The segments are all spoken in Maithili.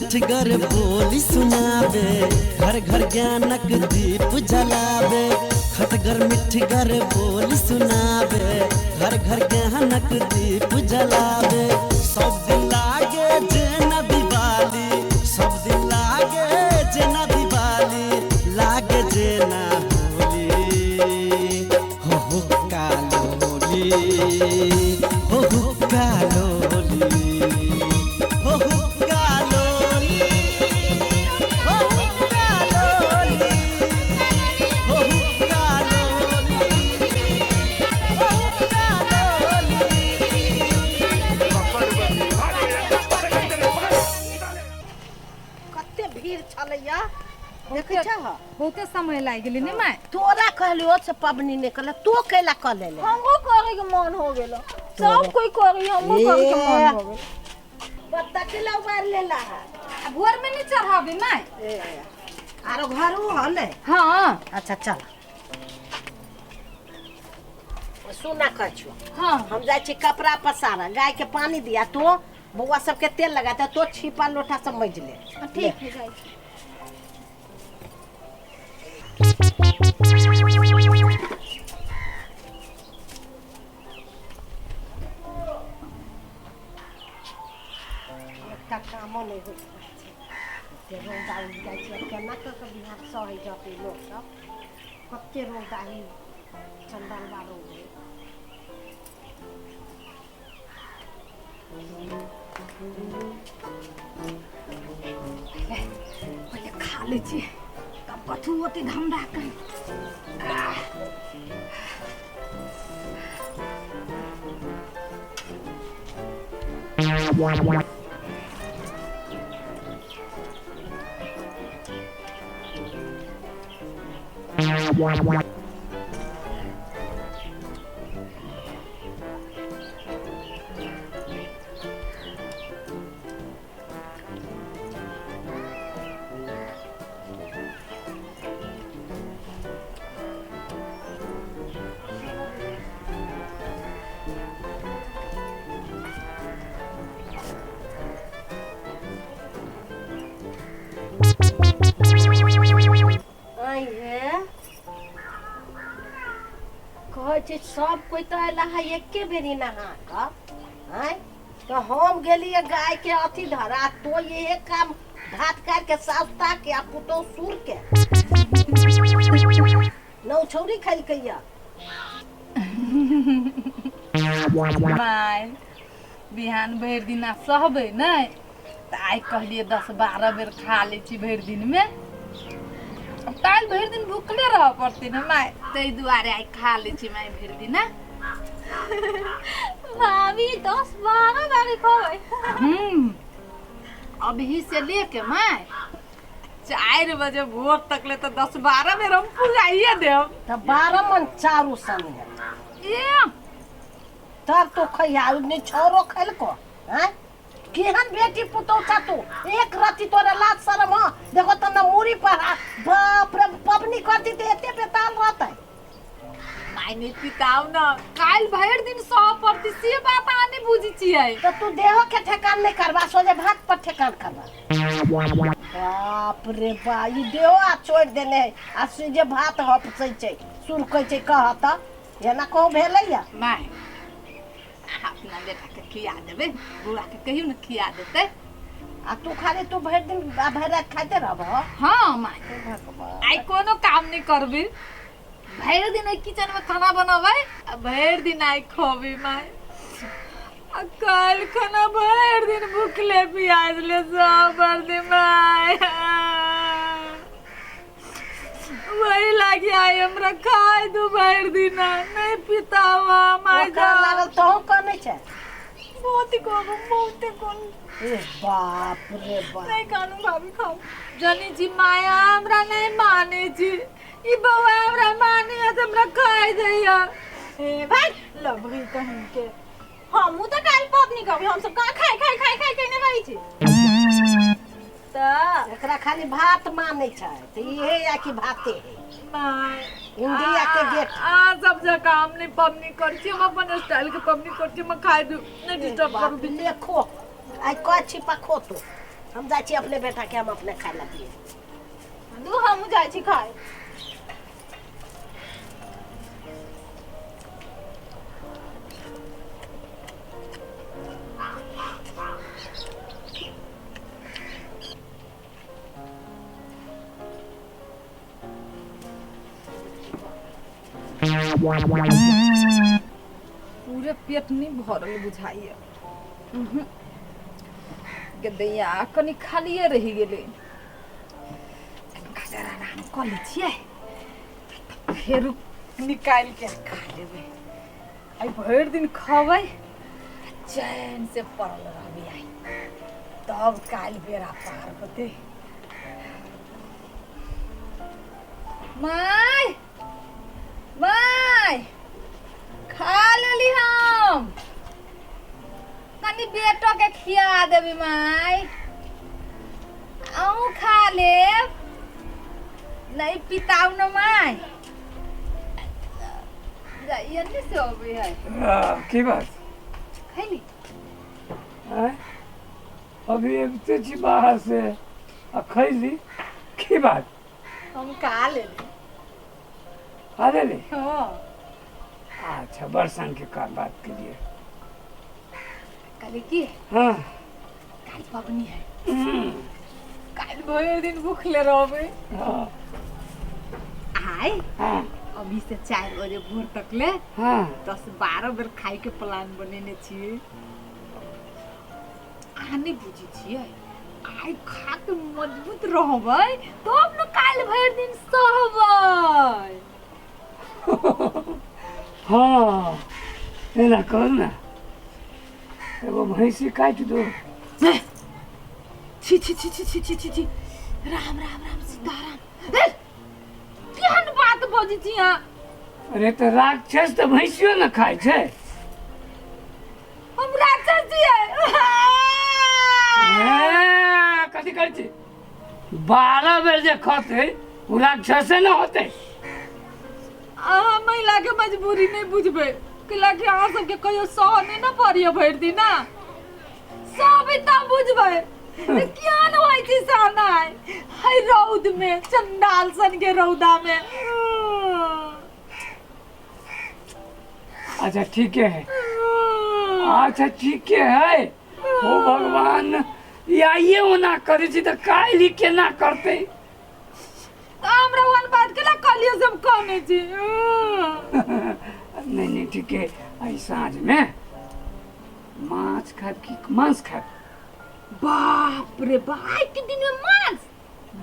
मिठगर बोली सुनाबे, घर घर ज्ञानक दीप जलाबे। खटगर मिठगर बोली सुनाबे, घर घर ज्ञानक दीप जलाबे। सब दिन लागे जेना दिवाली, सब दिन लागे जेना दिवाली, लागे जेना होली। हो हो कालोली, हो हो कालोली, हो हो कालोली, हो हो कालोली, हो हो कालोली, हो हो कालोली। कते भीड़ छलैया देखै छह? बहुते समय लागि गेलै ने माय। तोरा कहलियो से पबनी नहि करले, तो कैला कऽ लेले? हमरो करे के मन हो गेल, सब कोई करे, हमरो करे के मन हो गेल। पत्ता के उबार लेला है। आ भोर में नहीं चढ़ाबे माय? ए, आरो घरो हले? हाँ। अच्छा चल, सुना कछु। हाँ। हम जाइ छी कपड़ा पसारा, गाय के पानी दिया, तो बौआ सबके तेल लगाते, तो छिपा लोटा सब मजि ले। ठीक है, जाइ छी। एकटा कामो नहि होइत रहै छै, एते रौदा उगि जाइ छै। आब केना कऽ कऽ बिहार सहै जेतै लोकसब? कते रौदा ही चंदनवा रौद है। पहिले खा लै छी तब कथू होतै धंधा के। आइ हे, कहै छै सब कोइ तऽ अयला है एके बेरी नहा कऽ। आँय, तऽ हम गेलियै गाय के अथी धरा, तो इहे काम भात काटि के साउस ताके आ पुतोहु सुर के नौ छौरी खेलकै या। माय, बिहान भरि दिना सहबै नहि तऽ आइ कहलियै 10-12 बेर खा लै छी भरि दिनमे। आब काल्हि भरि दिन भुखले रहऽ पड़तै ने माय, ताहि दुआरे आइ खा लै छी माय भरि दिना। भाभी, 10-12 बारी खबै? अभी से लेके माय 4 बजे भोर तक ले तऽ 10-12 बेर हम पुगाइए देब। तऽ 12 मन चारू संगे। ए तब तो खैया नहि छौरो खेलको। आँय, केहन बेटी पुतोह छा तू? एक रति तोरा लाज शरम ह? देखो त न मूड़ी पर हाथ, बाप रे, पबनी करती तऽ एते बेताल रहतै? माय नहि पिताउ न, काल्हि भरि दिन सह पड़ती से बात अहाँ नहि बुझै छियै। तऽ तू देहो के ठेकान नहि करबा, सोझे भात पर ठेकान करबा? बाप रे बा, ई देहो आ छोड़ि देने है आ सोझे भात हपसै छै, सुरकै छै। कह तऽ एना कहूँ भेलैया? माय, अहाँ अपना बेटाके खिया देबै, बौआके कहियौ ने खिया देतै। आ तू खाली तू भरि दिन आ भरि राति खाइते रहबह? हाँ माय। हे भगवान। आइ कोनो काम नहि करबै, भरि दिन एहि किचनमे खाना बनबै आ भरि दिन आइ खबै माय। आ काल्हि खाना भरि दिन भुखले पियासले सब बर्दी माय, वही लागी आइ हमरा खाय दू भरि दिन, नहि पितावा माय। ओकरा लागल तहु कनै छै। बहुत कानू, बहुते कानू। ए बाप रे बाप। नहीं कानू भाभी, खाओ। जानी छी माया, हमरा नहीं माने छी ई बौआ, हमरा माने है तऽ हमरा खाय दैया। ए भाई लवरी कहीं के, हमहूँ तऽ काल्हि पबनी करबै। हमसब कहाँ खाय खाय खाय खाय केने रहै छी तऽ। एकरा खाली भात मानै छै तऽ इहे या कि भाते है। माय, इंडिया के गेट। आ सब जगह हम नहीं पबनी करै छी, हम अपन स्टाइल के पबनी करै छी। हम खाय दू, नहीं डिस्टर्ब करू। बाप, ले खो, आइ क छिपा खो तू। हम जाइ छी अपने बेटा के हम अपने खाय ला दिए। दू हमहूँ जाइ छी खाय। पूरे पेट नहीं भरल बुझाइए। गदैया कनि खालिए रहि गेलै। कनि आराम कऽ लै छियै, फेर निकालि के खा लेबै। आइ भरि दिन खबै, चैन से पड़ल रहबै आइ, तब काल्हि बेरा पार होतै। माय माय खा लेली हम, कनि बेटो के खिया देबी माय, अहूँ खा लेब। नहीं पिताऊ न माय, जाइए ने से अबै है। की बात खैली? आँय? अभी अबिते छी बाहर से आ खैली, की बात? हम खा लेली। खा लेली? हाँ। अच्छा, बरसान के का बात के लिए कहली की? हाँ। काल्हि पबनी है, काल्हि भरि दिन भूखले रहबै। हाँ। आइ हाँ। अभी से 4 बजे भोर तक ले हाँ। 10-12 बेर खाय के प्लान बनेने छियै। अहाँ नहि बुझै छियै, आइ खा के मजबूत रहबै तब ने काल्हि भरि दिन सहबै। हाँ, एना कर ना, एगो भैंसी काटि दो। छी छी छी छी छी छी छी छी, राम राम राम सीताराम, केहन बात बजै छी अहाँ? अरे तऽ राक्षस तऽ भैंसियो ने खाइ छै। हम राक्षस छियै? कथी करै छी? 12 बेर जे खतै ओ राक्षसे ने होतै। अहाँ महिला के मजबूरी नहि बुझबै, कैला कि अहाँ सबके कहियो सह नहि ने पड़िय भरि दिना, सब तब बुझबै किया ने होइ छै सहनाइ है रौद में, चंडाल सन के रौदा में। अच्छा ठीक है, अच्छा ठीक है। ओ भगवान, ई आइए ओना करै छी तऽ काल्हि केना करतै? तऽ हमरा ओहन बात केला कहलियै से हम कहने छी। नहीं नहीं ठीक है। आइ साँझ में माछ खायब कि मांस खायब? बाप रे बाप, आइ के दिन में मांस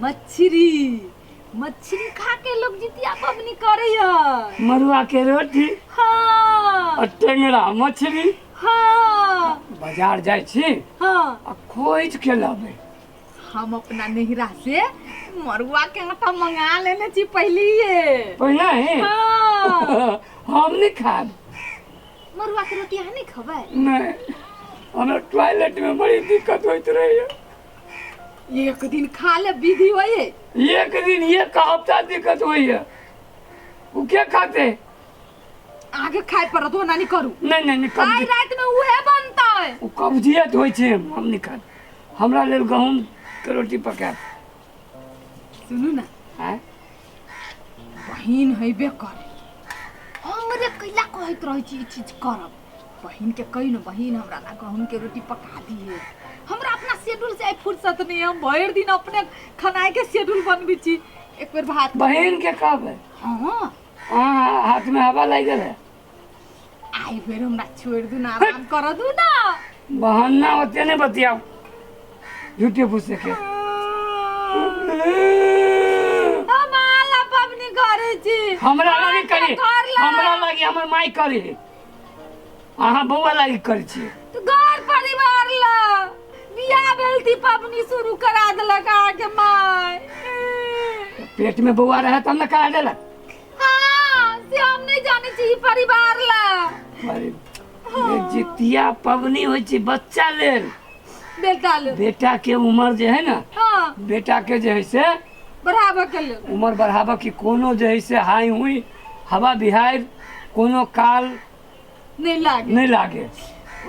मछली मछली खा के लोग जितिया पबनी करे है। मरुआ के रोटी, हाँ, और टेंगरा मछली। हाँ। बाजार जाइ छी, हाँ, आ खोजि के लाबै। हम अपना नैहरा से मरुआ के आटा मंगा लेने छी पहलिए। पहिने ही? हाँ। हम नहीं खायब मरुआ के रोटी। अहाँ नहीं खबै? नहीं, हमरा टॉयलेट में बड़ी दिक्कत होइत रहैया। एक दिन खा ले विधि होइए। एक दिन एक हफ्ता दिक्कत होइया, उ के खाते? आगे खाय पड़त, ओना नहीं करू। नहीं नहीं नहीं। आइ कब्जी राति में उहे बनतै। उ कब्जियत होइ छै, हम नहीं खायब। हमरा लेल गहूम के रोटी पकायब। सुनू ना, आँय? बहिन हेबे करे, हमरे कैला कहैत रहै छी ई चीज करब। बहिन के कही न, बहिन हमरा ला गहूम के रोटी पका दिए। हमरा अपना शेड्यूल से आइ फुर्सत नहीं है, हम भरि दिन अपने खनाय के शेड्यूल बनबै छी। एक बेर भात बहिन के कहबै? हाँ। अहाँ हाथ में हवा लागि गेल है। आइ बेर हमरा छोड़ि दू ना, आराम कर दू ना। बहाना ओते नहीं बतियाओ झूठे फूसे के। हम आला पबनी करै छी। हमरा लागी करी, घर ला। हमरा लागी हमर माय करी, अहाँ बौआ लागी करै छी। तऽ घर परिवार ला बियाह भेल थी, पबनी शुरू करा देलक अहाँके माय। पेट में बौआ रहे तब ने करा देलक। हाँ, से हम नहीं जानै छी ई परिवार ला। अरे जितिया पबनी होइ छै बच्चा लेल, बेटा लेल। बेटा के उम्र जे है ना, हाँ, बेटा के जे है से बढ़ाबऽ के लेल, उम्र बढ़ाबऽ की कोनो जे है से हाई हुई हवा बिहाड़ि कोनो काल नहीं लागे, नहीं लागे।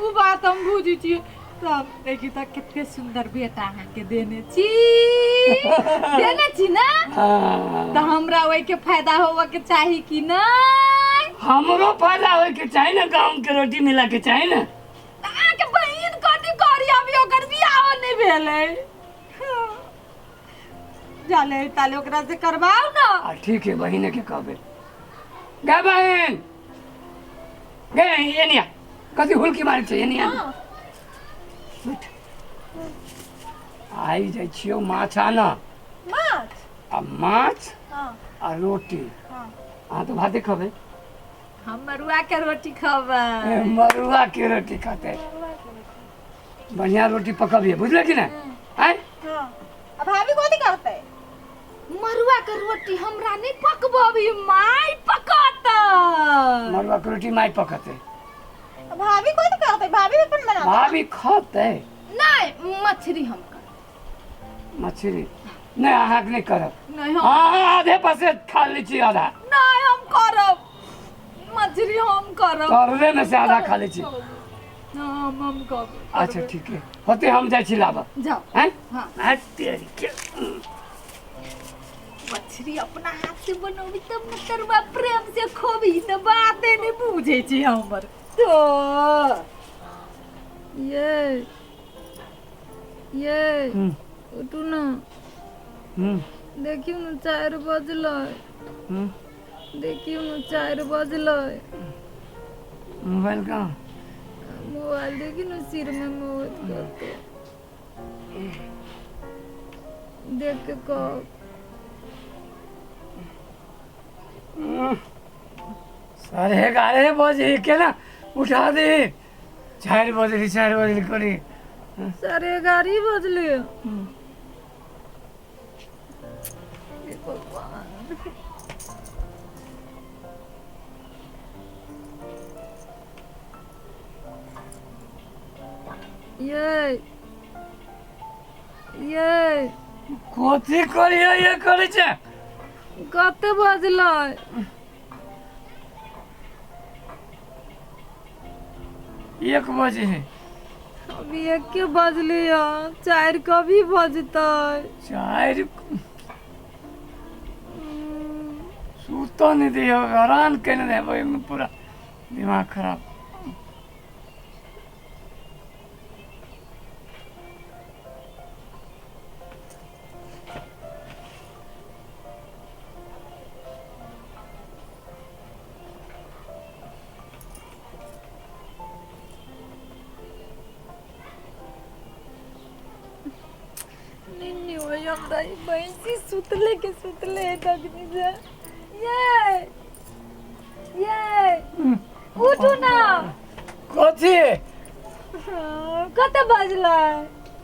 उ बात हम बुझै छियै। तब देखी तऽ कते सुन्दर बेटा अहाँके देने छी, देने छी ना? हाँ। तऽ हमरा ओहिके फायदा होबऽ के चाही कि नहि? हमरो फायदा होय के चाही ने, गाँव के रोटी मिला के चाही ने। तऽ अहाँके बहिन कथी करी, अभी ओकर बियाहो नहि भेलै। जाले ताले ओकरा से करवाओ ना। आ ठीक है, बहिने के कहबे। गे बहिन गे, एनिया कथी हुलकी मारै छै? एनिया बैठ। आइ जाइ छियौ माछ आनऽ। माछ? आ माछ। हाँ। आ रोटी। हाँ। अहाँ तऽ भाते खबै। हम मरुआ के रोटी खबै। ए, मरुआ के रोटी खते। बढ़िया रोटी पकबिए, बुझले कि नहि? आँय। हाँ, आ भाभी कथी कहतै? मरुआ के रोटी हमरा नहीं पकबी, माय पकत। मरुआ के रोटी माय पकते। आ भाभी कथी कहतै? भाभी भी अपन बनातै। भाभी खतै। नहीं, मछली हम करब। मछली नहि, अहाँके नहि करब। नहीं हम। हाँ, आधे पासे खा लै छी आधा। नहीं, हम करब, मछली हम करब। तरले में से आधा खा लै छी। हम करब। अच्छा ठीक है, होते हम जाइ छी लाबऽ। जाओ। हैं? हाँ। हाँ, तेरी के। मछली अपना हाथ से बनोबी तब न तरुआ प्रेम से खोबी, त बाते नहीं बुझे छी हमर तो। ये ये उठू ना। देखियौ ने, 4 बजलै। देखियौ ने, 4 बजलै। मोबाइल कहाँ? मोबाइल देखियौ ने, सिर में मोत करते देख के कहो। 11:30 बजे केना उठा दे? 4 बजे, 4 बजे करी। 11:30 बजले। हे भगवान। ये ये कथी करियै, ये करै छै? कते बजलै? 1 बजे है। अभी 1 बजली है, 4 कभी बजतै? 4 सुतऽ नहि दैय, हैरान केने रहबै, पूरा दिमाग खराब। निन्नी होय हमरा, ई भैंसी सुतले के सुतले है तखनी से। ये ये उठू ना। कथी? हाँ, कते बजलै?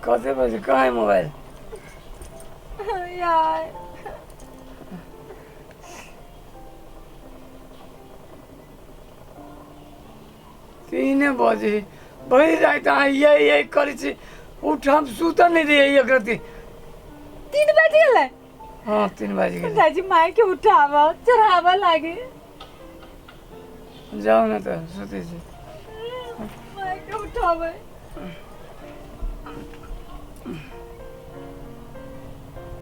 कथी बजे? कहाँ है मोबाइल? यार 3 बजे भरि राति अहाँ ये ये करै छी, उठ, हम सुतऽ नहि दैयै एक रत्ती। 3 बज गेलै? हाँ, 3 बज गेलै। दादी माय के उठाबऽ चढ़ाबऽ लागे। जाउ ने तऽ सुतै छी। माय के उठाबै।